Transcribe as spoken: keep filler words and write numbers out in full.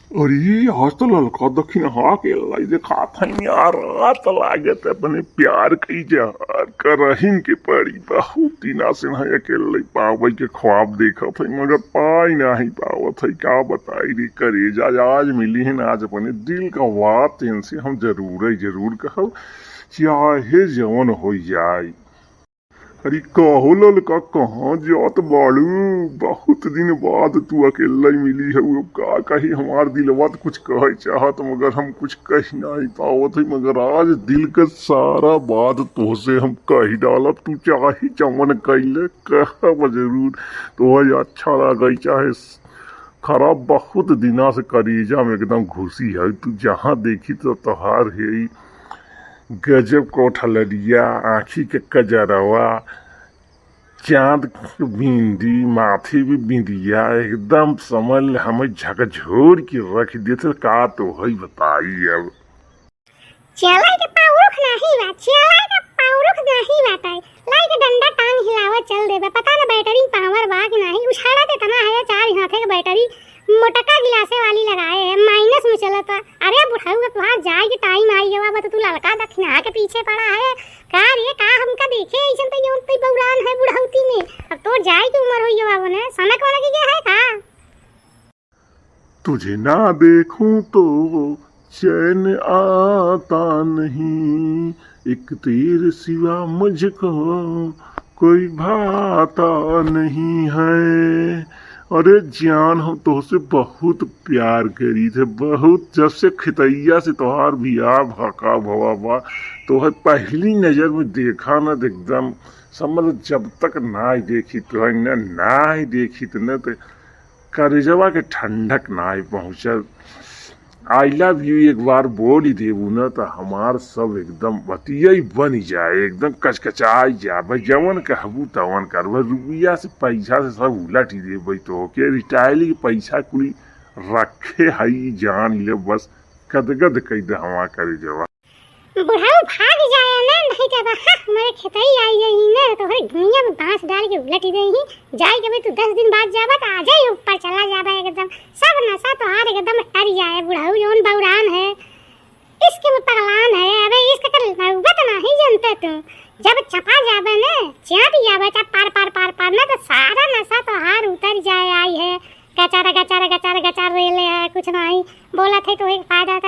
अरे, आज तो ललका दखिनहा के अकेल्लई देखात है यार। रात लागत अपने प्यार कई जहर करहिन के पड़ी। बहुत दिना से ना अकेल्लई पावै के ख्वाब देखत है, मगर पाई नाही पावत है। का बताई रे करेजा, आज मिली है ना, आज अपने दिल का बात इनसे हम जरूर ही जरूर कहब, चाहे जवन हो जाए। अरे कहो ललका, कहाँ जात बाड़ू? बहुत दिन बाद तू अकेल्लई मिली हऊ। अब का कही, हमार दिलवा त कुछ कहै चाहत, मगर हम कुछ कहि नाही पावत है। मगर आज दिल का सारा बात तोहसे हम कहि डालब। तू चाहे जवन कइले कहब जरूर, तोहै अच्छा लागै चाहे खराब। बहुत दिना से करेजा में एकदम घुसी है। तू जहाँ देखी तो तोहार है गजब कोठलरिया, आँखी के कजरवा, चाँद के बिंदी, माथे भी बिंदिया, एकदम समझ ले हमें झकझोर के रख देत है। का तोहै बताई अब। चला के पाउरुख नाही बा, चला के पाउरुख नाही बाटै। लाई के डंडा टांग हिलावा चल देबे। पता ना बैटरी में पावर बा कि नाही। उछाला त इतना है, चार हाथे के बैटरी मोटका गिलासे वाली लगाए है, माइनस में चलत बा। अरे बुढ़ऊ, अब तुहार जाए के टाइम आई गवा बा, तो तू ललका दखिनहा के पीछे पड़ा है। का रे, का हमका देखे ऐसन तो यौन पे बौरान है बुढ़ौती में। अब तोर जाए के उम्र होई गवा बने, सनक वनक गया है का? तुझे ना देखूं तो चैन आता नहीं, एक तेरे सिवा मुझको कोई भाता नहीं है। अरे जान, हम तोहसे बहुत प्यार करी थे, बहुत। जब से खितैया से तोहार बियाह भका भवा बा, तोहर पहली नजर में देखा न, त एकदम समझ, जब तक नाई देखी तो है न, नाई देखी तो न, तो करेजवा के ठंडक नाई पहुँचल। I love you एक बार बोली देबू न, तो हमार सब एकदम बतिया ही बनी जाए, एकदम कचकचाई जाए। भाई जवन कहबू तवन करबे, रुपया से पैसा से सब उलट ही देबे। तो के रिटायरी के पैसा कुली रखे हई, जान ले बस, गदगद कई दे हमार करेजवा। बुढ़ऊ भाग जाए ना, नहीं तो बा, हाँ, हमारे खेतई आई जाई ना, तोहरे दुनिया में बांस डाल के उलट ही देही। जाए के भाई तू दस दिन बाद जाबा, तो आ जाए ऊपर चला जाबा एकदम। सब नशा तोहार एकदम टर जाए, बुढ़ऊ जौन बौरान है, इश्क में पगलान है। अबे इश्क कर नौबत नहीं जानते तू। जब चपा जाबे ना, चाप जाबे, चाप पार, पार, पार, पार ना, तो सारा नशा तोहार उतर जाए आई है। गचार, गचार, गचार, गचार रेले है, कुछ नहीं। बोला थे तो एक फायदा